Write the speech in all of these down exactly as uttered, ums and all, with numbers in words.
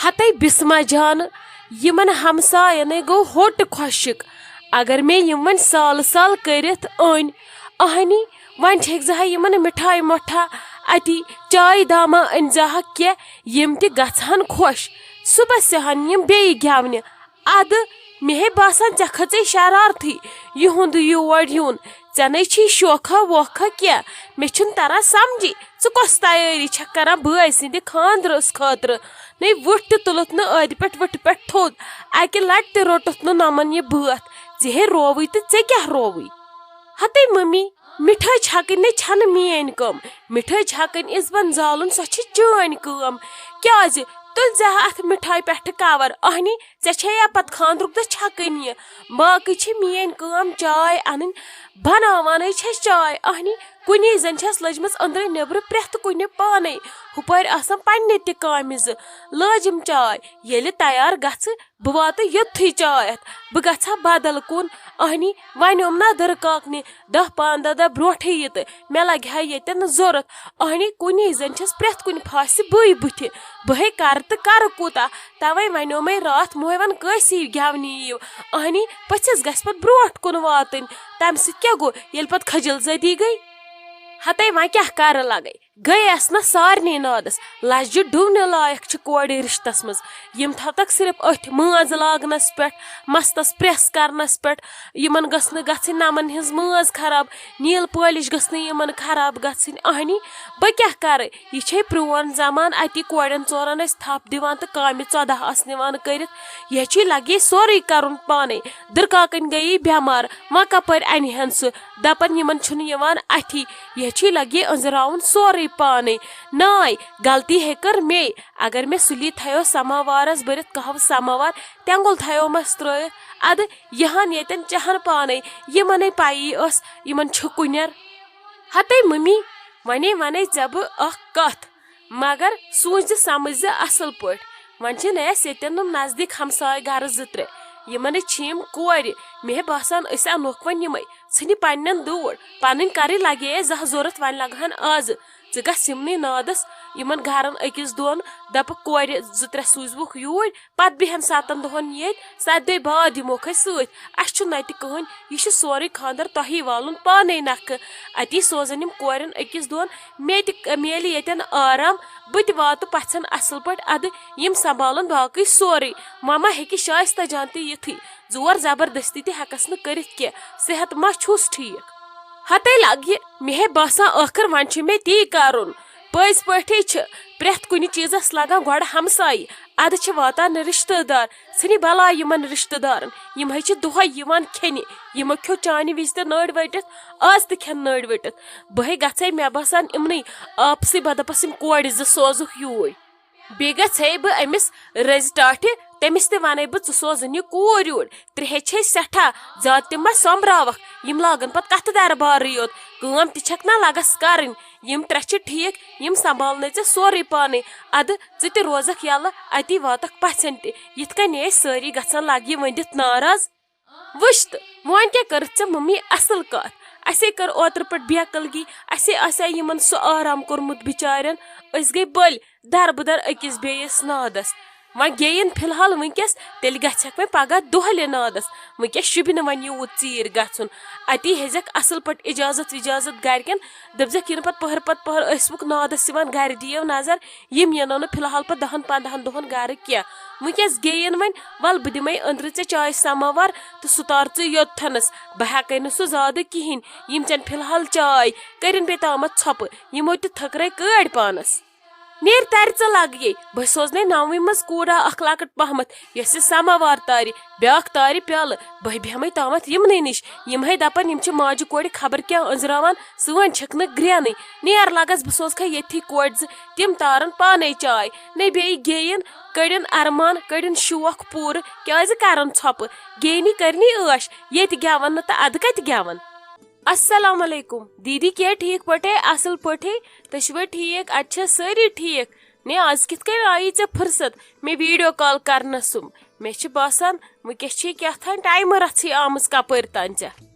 ہتے بسمہ جان، یمن ہمساین گو ہوٹ خۄشک۔ اگر مےٚ یم وۄنۍ سالہٕ سال کٔرِتھ أنۍ، اہنی، وۄنۍ چھکھ زِ ہا یمن مٹھایہِ مۄٹھا اتی، چایہِ دامہ أنۍ زِ ہا کینٛہہ، یم تہِ گژھہن خۄش۔ صبحس یہن یم بیٚیہِ گٮ۪ونہِ۔ ادٕ مےٚ ہے باسان ژےٚ کھٔژے شرارتھٕے یِہُنٛد یور یُن۔ ژےٚ نے چھی شوکھا ووکھا کینٛہہ۔ مےٚ چھُنہٕ تران سمجھی، ژٕ کۄس تیٲری چھکھ کران بٲے سٕنٛدِ خاندرس خٲطرٕ؟ نے وُٹھ تہِ تُلُتھ نہٕ أدۍ پٮ۪ٹھ وُٹھٕ پٮ۪ٹھ تھوٚد۔ اکہِ لٹہِ تہِ روٚٹُتھ نہٕ نۄمن یہِ بٲتھ، ژےٚ ہے رووٕے تہٕ ژےٚ کیٛاہ رووٕے؟ ہتے ممی، مِٹھٲے چھکٕنۍ نے چھنہٕ میٲنۍ کٲم۔ مِٹھٲے چھکٕنۍ، اِزبن زالُن، سۄ چھِ چٲنۍ کٲم۔ کیازِ؟ تُلۍ زِ ہا اتھ مِٹھایہِ پٮ۪ٹھٕ کور۔ اہنی، ژےٚ چھے یا پتہٕ خاندرُک دۄہ چھکٕنۍ یہِ۔ باقٕے چھِ میٲنۍ کٲم چاے انٕنۍ۔ بناوانٕے چھس چاے۔ اہنی، کُنی زٔنۍ چھس لٔجمٕژ أنٛدرٕ نیٚبرٕ پرٛٮ۪تھ کُنہِ پانے۔ ہُپٲرۍ آسان پننہِ تہِ کامہِ زٕ۔ لٲجِم چاے۔ ییٚلہِ تیار گژھٕ، بہٕ واتہٕ یوٚتتھٕے چاے اَتھ۔ بہٕ گژھٕ ہا بدل کُن۔ اہنی، وۄنۍ اوٚن نا دٕرٕ کاکنہِ دَہ پنٛداہ دۄہ برونٛٹھٕے یہِ تہٕ مےٚ لگہِ ہا ییٚتٮ۪ن ضوٚرتھ۔ اہنی، کُنی زٔنۍ چھَس پرٛٮ۪تھ کُنہِ پھاسہِ بٕے بٕتھِ۔ بہٕ ہے کرٕ تہٕ کرٕ کوٗتاہ؟ توے وَنیومَے راتھ موہے وَن کٲنٛسی گٮ۪ونہِ یِیِو۔ اہنی، پٔژھِس گژھِ پتہٕ برونٛٹھ کُن واتٕنۍ۔ تَمہِ سۭتۍ کیٛاہ گوٚو، ییٚلہِ پتہٕ خجل زدی گٔے؟ ہتے وۄنۍ کیٛاہ کرٕ لگے؟ گٔیس نہ سارنٕے نادس۔ لجہِ ڈُونہِ لایق چھِ کورِ رشتس منٛز۔ یِم تھاوتکھ صرف أتھۍ مٲنٛز لاگنس پٮ۪ٹھ، مستس پریس کرنس پٮ۪ٹھ۔ یِمن گٔژھ نہٕ گژھٕنۍ نمن ہٕنٛز مٲنٛز خراب، نیل پٲلِش گٔژھ نہٕ یِمن خراب گژھٕنۍ۔ اہنی، بہٕ کیٛاہ کرٕ؟ یہِ چھے پرون زمان، اتی کورٮ۪ن ژورن ٲسۍ تھپھ دِوان تہٕ کامہِ ژۄدہ آسہٕ نِوان کٔرِتھ۔ یہِ چھُے لگے سورُے کرُن پانے۔ دٕرکاکٕنۍ گٔیی بٮ۪مار، وۄنۍ کپٲرۍ انہِ ہن سُہ؟ دپان یِمن چھُنہٕ یِوان اتھی۔ یہِ چھُے لگے أنٛزراوُن سورُے پانے۔ ناے، غلطی ہے کٔر مے۔ اگر مےٚ سُلی تھایو سماوارس بٔرِتھ قہوٕ سماوار، تٮ۪نٛگُل تھایومس ترٲوِتھ، ادٕ یِہن ییٚتٮ۪ن چہن پانے۔ یِمنے پیی ٲس یِمن چھُ کُنٮ۪ر۔ ہتے ممی، ونے ونے ژےٚ بہٕ اکھ کتھ، مگر سوٗنچ زِ سمجھ زِ اصل پٲٹھۍ۔ وۄنۍ چھِ نہٕ اسہِ ییٚتٮ۪ن نہٕ نزدیٖک ہمساے گرٕ زٕ ترٛےٚ، یِمن چھِ یِم کورِ۔ مےٚ باسان أسۍ انوکھ وۄنۍ یِمے، ژھٕنہِ پننٮ۪ن دوٗر۔ پنٕنۍ کرٕنۍ لگے اسہِ زانٛہہ ضوٚرتھ، وۄنۍ لگہٕ ہن آزٕ۔ ژٕ گژھ یِمنٕے نادس، یِمن گرن أکِس دۄن، دپکھ کورِ زٕ ترٛےٚ سوٗزوُکھ یوٗرۍ، پتہٕ بیہن ستن دۄہن ییٚتۍ، ستہِ دۄہہِ بعد یِموکھ أسۍ سۭتۍ۔ اسہِ چھُنہٕ اتہِ کٕہٕنۍ، یہِ چھُ سورُے خاندر تۄہی والُن پانے نکھٕ۔ اتی سوزن یِم کورٮ۪ن أکِس دۄن، مےٚ تہِ میلہِ ییٚتٮ۪ن آرام، بہٕ تہِ واتہٕ پژھٮ۪ن اصل پٲٹھۍ ادٕ۔ یِم سنبھالن باقٕے سورُے۔ ماما ہیٚکہِ شایستہ جان تہِ یِتھٕے، زور زبردستی تہِ ہٮ۪کس نہٕ کٔرِتھ کینٛہہ۔ صحت ما چھُس ٹھیٖک؟ ہتے لگہِ، مےٚ ہے باسان ٲخٕر وۄنۍ چھُ مےٚ تی کرُن۔ پٔزۍ پٲٹھی چھِ پرٛٮ۪تھ کُنہِ چیٖزس لگان گۄڈٕ ہمسایہِ، ادٕ چھِ واتان رشتہٕ دار۔ ژھٕنہِ بلاے یِمن رشتہٕ دارن، یِم ہے چھِ دۄہے یِوان کھیٚنہِ۔ یِمو کھیوٚو چانہِ وِزِ تہِ نٔرۍ ؤٹِتھ، آز تہِ کھٮ۪ن نٔرۍ ؤٹِتھ۔ بہٕ ہے گژھے، مےٚ باسان، یِمنٕے آپسٕے بدپس یِم کورِ زٕ سوزُکھ یوٗرۍ۔ بیٚیہِ گژھے بہٕ أمِس رٔزۍ ٹاٹھہِ، تٔمِس تہِ ونے بہٕ، ژٕ سوزُن یہِ کوٗر یوٗرۍ۔ ترٛےٚ ہے چھے سٮ۪ٹھاہ، زیادٕ تہِ ما سۄمبراوکھ، یِم لاگن پتہٕ کتھٕ دربارٕے یوت۔ کٲم تہِ چھکھ نا لگس کرٕنۍ۔ یِم ترٛےٚ چھِ ٹھیٖک، یِم سنبھالنے ژےٚ سورُے پانے۔ ادٕ ژٕ تہِ روزکھ یلہٕ، اتی واتکھ پژھٮ۪ن تہِ۔ یِتھ کٔنۍ ٲسۍ سٲری گژھان لگہِ ؤنٛدِتھ ناراض۔ وٕچھ تہٕ، وۄنۍ کیٛاہ کٔرٕتھ ژےٚ ممی اصل کتھ؟ اسے کٔر اوترٕ پٮ۪ٹھ بے عقلگی، اسے آسہِ ہا یِمن سُہ آرام کوٚرمُت بچارٮ۪ن۔ أسۍ گٔے بٔلۍ دربٕدر أکِس بیٚیِس نادس۔ وۄنۍ گیٚیِن فی الحال وٕنکیٚس، تیٚلہِ گژھٮ۪کھ وۄنۍ پگاہ دۄہلہِ نادس۔ وٕنکیٚس شوٗبہِ نہٕ وۄنۍ یوٗت ژیٖرۍ گژھُن۔ اتی ہیٚزٮ۪کھ اصل پٲٹھۍ اجازت وجازت گرِکٮ۪ن۔ دٔپزٮ۪کھ، یِنہٕ پتہٕ پٔہر پتہٕ پٔہر ٲسۍ وُکھ نادس یِوان، گرِ دِیِو نظر۔ یِم یِنو نہٕ فی الحال پتہٕ دہن پندہن دۄہن گرٕ کینٛہہ۔ وٕنکیٚس گیٚیِن وۄنۍ، ول بہٕ دِمے أنٛدرٕ ژےٚ چایہِ سماوار تہٕ سُہ تار ژٕ یوٚتتھنس۔ بہٕ ہٮ۪کے نہٕ سُہ زیادٕ کِہینۍ۔ یِم چٮ۪ن فی الحال چاے، کٔرِن بیٚیہِ تامتھ ژھۄپہٕ۔ یِمو تہِ تھٔکرے کٲڑۍ پانس۔ نیر ترِ ژٕ لگیے، بہٕ سوزنے نومہِ منٛز کوٗرا اکھ لۄکٕٹ پہمتھ، یۄسہِ سماوار تارِ، بیاکھ تارِ پیالہٕ۔ بہٕ بیہمے تامتھ یِمنٕے نِش۔ یِم ہے دپن، یِم چھِ ماجہِ کورِ خبر کیٛاہ أنٛزراوان، سٲنۍ چھِکھ نہٕ گرٛینٕے۔ نیر لگس، بہٕ سوزکھے ییٚتھی کورِ زٕ، تِم تارن پانے چاے۔ نے بیٚیہِ گیٚیِن، کٔڑِن ارمان، کٔڑِن شوق پوٗرٕ، کیٛازِ کرن ژھۄپہٕ؟ گیٚینی کرنی عٲش، ییٚتہِ گٮ۪ون نہٕ تہٕ ادٕ کتہِ گٮ۪ون؟ السلام علیکم دیدی، کیٛاہ ٹھیٖک پٲٹھۍ؟ اصل پٲٹھۍ؟ تُہۍ چھِوا ٹھیٖک؟ اتہِ چھا سٲری ٹھیٖک؟ نے، آز کِتھ کٔنۍ آیی ژےٚ فرصت مےٚ ویڈیو کال کرنس سُم؟ مےٚ چھِ باسان، وٕنکیٚس چھِ کیٛاہ تام ٹایمہٕ رژھٕے آمٕژ کپٲرۍ تام ژےٚ۔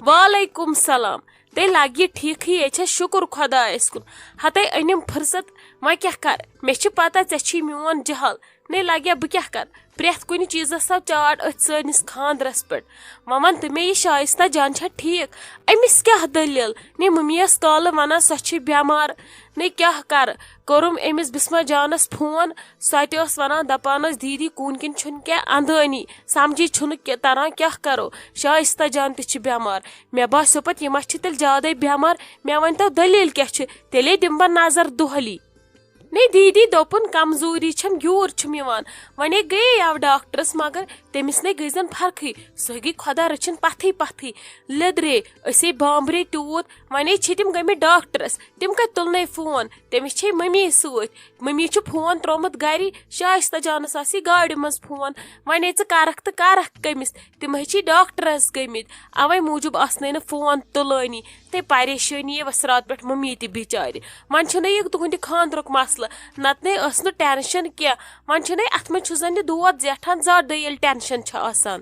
وعلیکم سلام۔ تیٚلہِ لگہِ یہِ ٹھیٖکھٕے، ییٚتہِ چھےٚ شُکُر خۄدایس کُن۔ ہتے أنِم فرصت، وۄنۍ کیٛاہ کرٕ؟ مےٚ چھِ پتہ ژےٚ چھی میون جہل۔ نے لگیا بہٕ کیٛاہ کرٕ؟ پرٛٮ۪تھ کُنہِ چیٖزس آو چاٹ أتھۍ سٲنِس خانٛدرس پٮ۪ٹھ۔ وۄنۍ وَن تہٕ مےٚ، یہِ شایستہ جان چھا ٹھیٖک؟ أمِس کیٛاہ دٔلیٖل؟ نے مٔمی ٲس کالہٕ وَنان سۄ چھِ بٮ۪مار۔ نے کیٛاہ کرٕ؟ کوٚرُم أمِس بسمہ جانس فون۔ سۄ تہِ ٲس وَنان، دَپان ٲس، "دیٖدی، کوٗن کِنۍ چھُنہٕ کینٛہہ اَندٲنی، سمجھی چھُنہٕ کہِ-، تران، کیٛاہ کرو؟ شایستہ جان تہِ چھِ بٮ۪مار۔" مےٚ باسیو پتہٕ، یہِ ما چھِ تیٚلہِ زیادَے بٮ۪مار؟ مےٚ ؤنۍ تو، دٔلیٖل کیٛاہ چھِ؟ تیٚلے دِمہٕ بہٕ نظر دۄہلی۔ نے دیٖدی دوٚپُن، کمزوری چھم، گیوٗر چھُم یِوان۔ وۄنۍ گٔیے یَوٕ ڈاکٹرس، مگر تٔمِس نے گٔے زن فرقٕے۔ سۄ گٔے خۄدا رٔچھِن پتھٕے پتھٕے۔ لیٚدرے، أسے بامبرے تیوٗت۔ وۄنۍ چھِ تِم گٔمٕتۍ ڈاکٹرس۔ تِم کتہِ تُلنَے فون؟ تٔمِس چھے مٔمی سۭتۍ۔ مٔمی چھُ فون ترٛوومُت گری، شایستہ جانس آسہِ گاڑِ منٛز فون۔ وۄنۍ ژٕ کرکھ تہٕ کرکھ کٔمِس؟ تِم ہے چھی ڈاکٹرس گٔمٕتۍ، اوے موٗجوٗب آسنَے نہٕ فون تُلٲنی۔ تہٕ پریشٲنی یہِ وَسرات پٮ۪ٹھ مٔمی تہِ بِچارِ۔ وۄنۍ چھُنہٕ یہِ تُہُنٛدِ خانٛدرُک مسلہٕ، نتہٕ نے ٲس نہٕ ٹینشن کینٛہہ۔ وۄنۍ چھُنہٕ اَتھ منٛز چھُ زن یہِ دود زیٹھان زیادٕ، ییٚلہِ ٹینشن چھُ آسان۔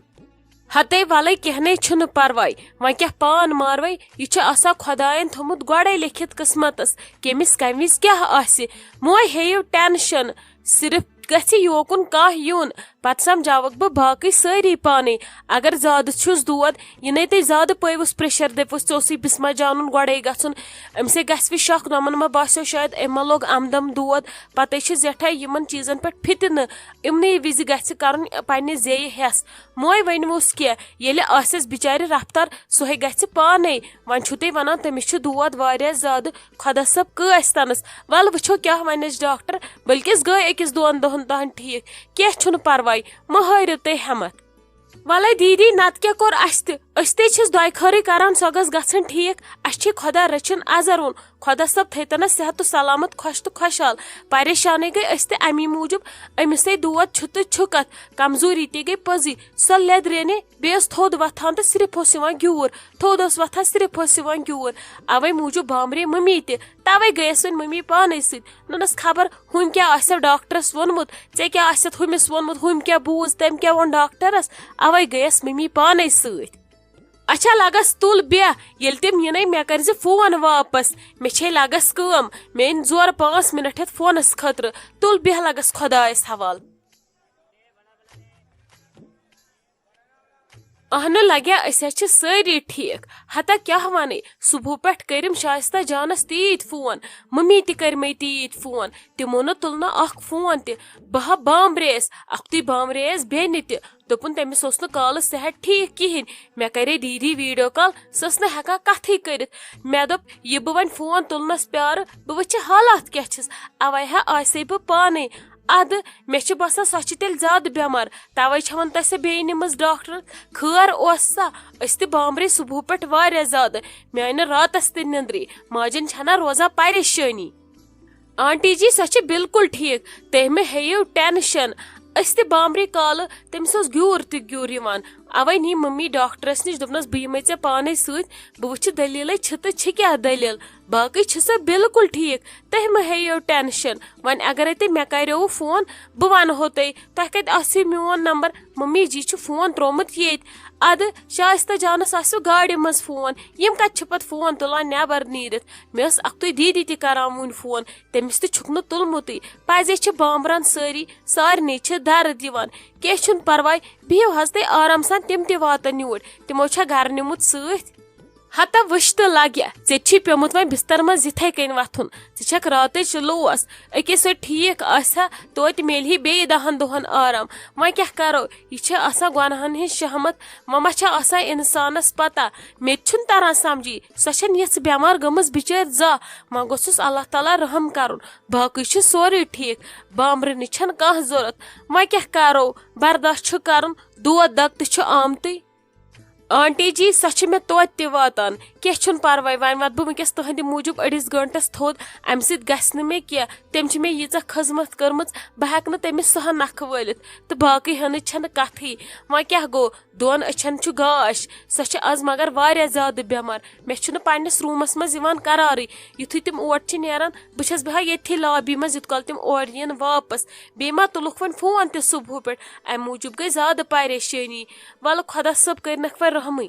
ہتے ولے، کینٛہہ نے چھُنہٕ پرواے، وۄنۍ کیٛاہ پان ماروے، یہِ چھُ آسان خۄداین تھوٚمُت گۄڈے لیکھِتھ قٕسمتس، کٔمِس کمہِ وِزِ کیٛاہ آسہِ۔ موے ہیٚیِو ٹینشن، صرف گژھِ یوکُن کانٛہہ یُن، پتہٕ سمجھاوکھ بہٕ باقٕے سٲری پانے۔ اگر زیادٕ چھُس دود، یہِ نے تُہۍ زیادٕ پٲوِس پریشر، دٔپِوس، "ژےٚ اوسُے بسمہ جانُن گۄڈے گژھُن، أمِسے گژھِ وِ شک، نۄمن ما باسیو شاید أمۍ ما لوگ امدم دود۔" پتے چھِ زیٹھا یِمن چیٖزن پٮ۪ٹھ فِتنہٕ، یِمنٕے وِزِ گژھِ کرُن پننہِ زیٚیہِ ہٮ۪س۔ موے ؤنِوُس کینٛہہ، ییٚلہِ آسٮ۪س بِچارِ رفتار، سُہ ہے گژھِ پانے۔ وۄنۍ چھُو تُہۍ ونان تٔمِس چھُ دود واریاہ زیادٕ، خۄدا صٲب کٲسۍ تنس۔ ول وٕچھو کیٛاہ ونٮ۪س ڈاکٹر، بلکس گٔے أکِس دۄن دۄہن تام ٹھیٖک۔ کینٛہہ چھُنہٕ پرواے، مہ ہٲرِو تُہۍ ہٮ۪متھ۔ ولے دیٖدی، نتہٕ کیٛاہ کوٚر اسہِ تہِ؟ أسۍ تے چھِس دۄیہِ خٲرٕے کران، سۄ گٔژھ گژھٕنۍ ٹھیٖک۔ اسہِ چھے خۄدا رٔچھِن ازر اوٚن۔ خۄدا صٲب تھٲیتنس صحت تہٕ سلامت، خۄش تہٕ خۄشحال۔ پریشانٕے گٔے أسۍ تہِ امی موٗجوٗب۔ أمِس ہے دود چھُ تہٕ چھُ کتھ، کمزوری تہِ گٔے پٔزٕے۔ سۄ لیٚدرے نے، بیٚیہِ ٲس تھوٚد وۄتھان تہٕ صرف اوس یِوان گیوٗر۔ تھوٚد اوس وۄتھان، صرف اوس یِوان گیوٗر۔ اوے موٗجوٗب بامبرے مٔمی تہِ۔ توے گٔیس وۄنۍ مٔمی پانے سۭتۍ۔ نۄنس خبر ہُمۍ کیٛاہ آسٮ۪و ڈاکٹرس ووٚنمُت، ژےٚ کیٛاہ آسٮ۪تھ ہُمِس ووٚنمُت، ہُمۍ کیٛاہ بوٗز، تٔمۍ کیٛاہ ووٚن ڈاکٹرس۔ اوے گٔیس مٔمی پانے سۭتۍ۔ اچھا لگس تُل بیٚہہ، ییٚلہِ تِم یِنَے مےٚ کٔرزِ فون واپس۔ مےٚ چھے لگس کٲم، مےٚ أنۍ زورٕ پانٛژھ منٹ ہٮ۪تھ فونس خٲطرٕ۔ تُل بیٚہہ لگس خۄدایس حوال۔ اہنہٕ لگیا، أسۍ حظ چھِ سٲری ٹھیٖک۔ ہتا کیٛاہ ونے، صبحو پٮ۪ٹھ کٔرِم شایستہ جانس تیٖتۍ فون، مٔمی تہِ کٔرۍ مےٚ تیٖتۍ فون، تِمو نہٕ تُل نہٕ اکھ فون تہِ۔ بہٕ ہا بامبرییس، اکھتُے بامبرییس بیٚنہِ تہِ۔ دوٚپُن تٔمِس اوس نہٕ کالہٕ صحت ٹھیٖک کِہیٖنۍ۔ مےٚ کَرے دیٖدی ویٖڈیو کال، سۄ ٲس نہٕ ہٮ۪کان کَتھٕے کٔرِتھ۔ مےٚ دوٚپ، یہِ بہٕ وۄنۍ فون تُلنَس پیارٕ، بہٕ وٕچھِ حالات کیٛاہ چھِس۔ اَوَے ہا آسے بہٕ پانَے۔ اَدٕ مےٚ چھِ باسان، سۄ چھِ تیٚلہِ زیادٕ بٮ۪مار، تَوَے چھَوَن تۄہہِ سۄ بیٚیہِ نِمٕژ ڈاکٹرَس۔ خٲر اوس سا؟ أسۍ تہِ بامبرے صُبحہٕ پٮ۪ٹھ واریاہ زیادٕ، مےٚ آیہِ نہٕ راتَس تہِ نیٚنٛدرٕے۔ ماجَن چھَنا روزان پریشٲنی۔ آنٹی جی، سۄ چھِ بالکل ٹھیٖک، تُہۍ مہٕ ہیٚیِو ٹینشن۔ أسۍ تہِ بامبرے کالہٕ، تٔمِس اوس گیوٗر تہِ گیوٗر یِوان۔ اوے نی مٔمی ڈاکٹرس نِش، دوٚپنس، "بہٕ یِمے ژےٚ پانے سۭتۍ، بہٕ وٕچھِ دٔلیٖلے چھِ تہٕ چھِ کیٛاہ دٔلیٖل، باقٕے چھِ سۄ بالکل ٹھیٖک، تُہۍ مہٕ ہیٚیِو ٹینشن۔ وۄنۍ اگرے تُہۍ مےٚ کریووُ فون، بہٕ ونہو تۄہہِ، تۄہہِ کتہِ آسہِ میون نمبر؟ مٔمی جی چھُ فون ترٛوومُت ییٚتۍ۔ ادٕ شایستہ جانس آسِوٕ گاڑِ منٛز فون، یِم کتہِ چھِ پتہٕ فون تُلان نٮ۪بر نیٖرِتھ؟ مےٚ ٲس اکھتُے دیٖدی تہِ کران وُنۍ فون، تٔمِس تہِ چھُکھ نہٕ تُلمُتٕے۔ پزے چھِ بامبران سٲری، سارنٕے چھِ درد یِوان۔ کینٛہہ چھُنہٕ پرواے، بِہِو حظ تُہۍ آرام سان، تِم تہِ واتن یوٗرۍ، تِمو چھا گرٕ نیوٗمُت سۭتۍ۔ ہتا وٕچھ تہٕ لگیا، ژےٚ تہِ چھُے پیومُت وۄنۍ بستر منٛز یِتھے کٔنۍ وۄتھُن۔ ژٕ چھکھ راتٕچ لوس، أکے سۄ ٹھیٖک آسہِ ہا، توتہِ میلہِ ہے بیٚیہِ دہن دۄہن آرام۔ وۄنۍ کیٛاہ کرو، یہِ چھِ آسان گۄناہن ہٕنٛز شہمت، وۄنۍ ما چھےٚ آسان انسانس پتہ؟ مےٚ تہِ چھُنہٕ تران سمجھی، سۄ چھنہٕ یِژھ بٮ۪مار گٔمٕژ بچٲرۍ زانٛہہ۔ وۄنۍ گوٚژھُس اللہ تعالیٰ رحم کرُن، باقٕے چھُ سورُے ٹھیٖک، بامبرنٕچ چھنہٕ کانٛہہ ضروٗرت۔ وۄنۍ کیٛاہ کرو، برداش چھُ کرُن، دود دگ تہِ چھُ آمتُے۔ آنٹی جی، سۄ چھِ مےٚ توتہِ تہِ واتان، کینٛہہ چھُنہٕ پرواے، وۄنۍ واتہٕ بہٕ وٕنکیٚس تُہنٛدِ موٗجوٗب أڑِس گٲنٛٹس تھوٚد، امہِ سۭتۍ گژھِ نہٕ مےٚ کینٛہہ، تٔمۍ چھِ مےٚ ییٖژاہ خدمت کٔرمٕژ، بہٕ ہٮ۪کہٕ نہٕ تٔمِس سۄ نکھٕ وٲلِتھ، تہٕ باقٕے ہنٕچ چھنہٕ کتھٕے۔ وۄنۍ کیٛاہ گوٚو، دۄن أچھن چھُ گاش، سۄ چھِ از مگر واریاہ زیادٕ بٮ۪مار۔ مےٚ چھُنہٕ پننِس روٗمس منٛز یِوان قرارٕے۔ یُتھُے تِم اور چھِ نیران، بہٕ چھَس بیٚہان ییٚتھی لابی منٛز، یُت کال تِم اورٕ یِن واپس۔ بیٚیہِ ما تُلُکھ وۄنۍ فون تہِ صُبحہٕ پٮ۪ٹھ؟ امہِ موٗجوٗب گٔے زیادٕ پریشٲنی۔ وَلہٕ خۄدا صٲب کٔرِنَکھ وۄنۍ رحمٕے۔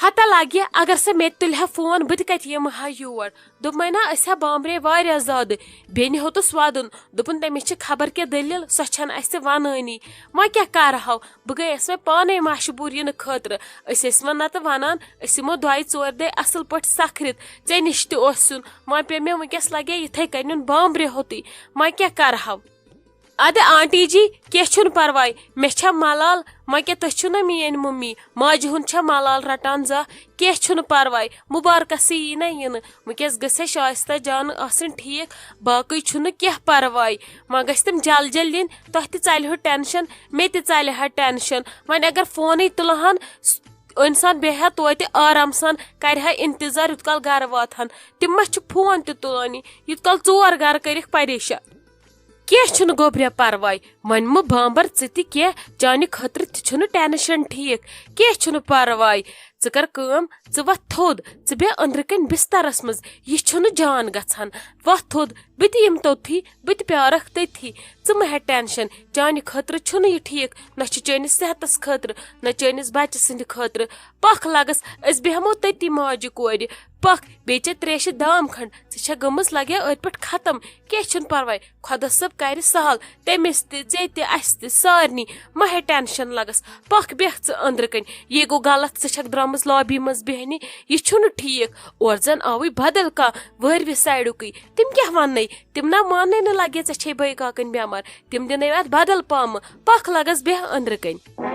ہتا لگہِ، اگر سۄ مےٚ تہِ تُلہِ ہا فون، بہٕ تہِ کتہِ یِمہٕ ہا یور۔ دوٚپمَے نا، أسۍ ہا بامبرے واریاہ زیادٕ۔ بیٚنہِ ہیوٚتُس ودُن، دوٚپُن، تٔمِس چھِ خبر کیٛاہ دٔلیٖل، سۄ چھَنہٕ اَسہِ وَنٲنی۔ وۄنۍ کیٛاہ کَرٕہو؟ بہٕ گٔیَس وۄنۍ پانَے مجبوٗر یِنہٕ خٲطرٕ۔ أسۍ ٲسۍ وۄنۍ نَتہٕ وَنان، أسۍ یِمو دۄیہِ ژورِ دۄہہِ اَصٕل پٲٹھۍ سَکھرِتھ، ژےٚ نِش تہِ اوس یُن۔ وۄنۍ پیٚو مےٚ وٕنۍکٮ۪س لَگے یِتھَے کَنۍ یُن بامبرِ ہوٚتُے۔ وۄنۍ کیٛاہ کَرٕہو؟ اَدٕ آنٹی جی، کینٛہہ چھُنہٕ پَرواے، مےٚ چھےٚ مَلال، وۄنۍ کیٛاہ تُہۍ چھِو نہ میٛٲنۍ مٔمی، ماجہِ ہُنٛد چھےٚ مَلال رَٹان زانٛہہ، کینٛہہ چھُنہٕ پَرواے، مُبارکَسٕے یی نہ یِنہٕ۔ وٕنۍکٮ۪س گٔژھے شایستہ جان آسٕنۍ ٹھیٖک، باقٕے چھُنہٕ کینٛہہ پَرواے۔ وۄنۍ گژھِ تِم جل جل یِنۍ، تۄہہِ تہِ ژَلہِ ہو ٹٮ۪نشَن، مےٚ تہِ ژَلہِ ہا ٹٮ۪نشَن۔ وۄنۍ اگر فونٕے تُلہٕ ہَن، س-، اِنسان بیٚہہِ ہا توتہِ آرام سان، کَرِ ہا اِنتظار یوٗت کال گَرٕ واتہٕ ہَن۔ تِم ما چھِ فون تہِ تُلٲنی، یوٗت کال ژور گَرٕ کٔرِکھ پریشان۔ کینٛہہ چھُنہٕ گوٚبریا پرواے، وۄنۍ مہٕ بامبر ژٕ تہِ کینٛہہ، چانہِ خٲطرٕ تہِ چھُنہٕ ٹینشن ٹھیٖک، کینٛہہ چھُنہٕ پرواے۔ ژٕ کر کٲم، ژٕ وۄتھ تھوٚد، ژٕ بیٚہہ أنٛدرٕ کنۍ بسترس منٛز، یہِ چھُنہٕ جان گژھان۔ وۄتھ تھوٚد، بہٕ تہِ یِمہٕ توٚتتھٕے، بہٕ تہِ پیارکھ تٔتتھٕے۔ ژٕ مہٕ ہےٚ ٹینشن، چانہِ خٲطرٕ چھُنہٕ یہِ ٹھیٖک، نہ چھُ چٲنِس صحتس خٲطرٕ، نہ چٲنِس بچہٕ سٕنٛدِ خٲطرٕ۔ پکھ لگس، أسۍ بیٚہمو تٔتی ماجہِ کورِ۔ پکھ، بیٚیہِ چےٚ تریشہِ دام کھنٛڈ، ژٕ چھےٚ گٔمٕژ لگیا أتھۍ پٮ۪ٹھ ختم۔ کینٛہہ چھُنہٕ پرواے، خۄدا صٲب کرِ سہل، تٔمِس تہِ، ژےٚ تہِ، اسہِ تہِ، سارنٕے۔ مہ ہے ٹینشن لگس، پکھ بیٚہہ ژٕ أنٛدرٕ کنۍ۔ یہِ گوٚو غلط، ژٕ چھکھ درامٕژ لابی منٛز بیہنہِ، یہِ چھُنہٕ ٹھیٖک۔ اورٕ زن آوٕے بدل کانٛہہ وٲروِ سایڈُکٕے، تِم کیٛاہ وننے؟ تِم نہ ماننے نہٕ لگے ژےٚ چھے بٲے کاکٕنۍ بٮ۪مار، تِم دِنے اتھ بدل پامہٕ۔ پکھ لگس بیٚہہ أنٛدرٕ کنۍ۔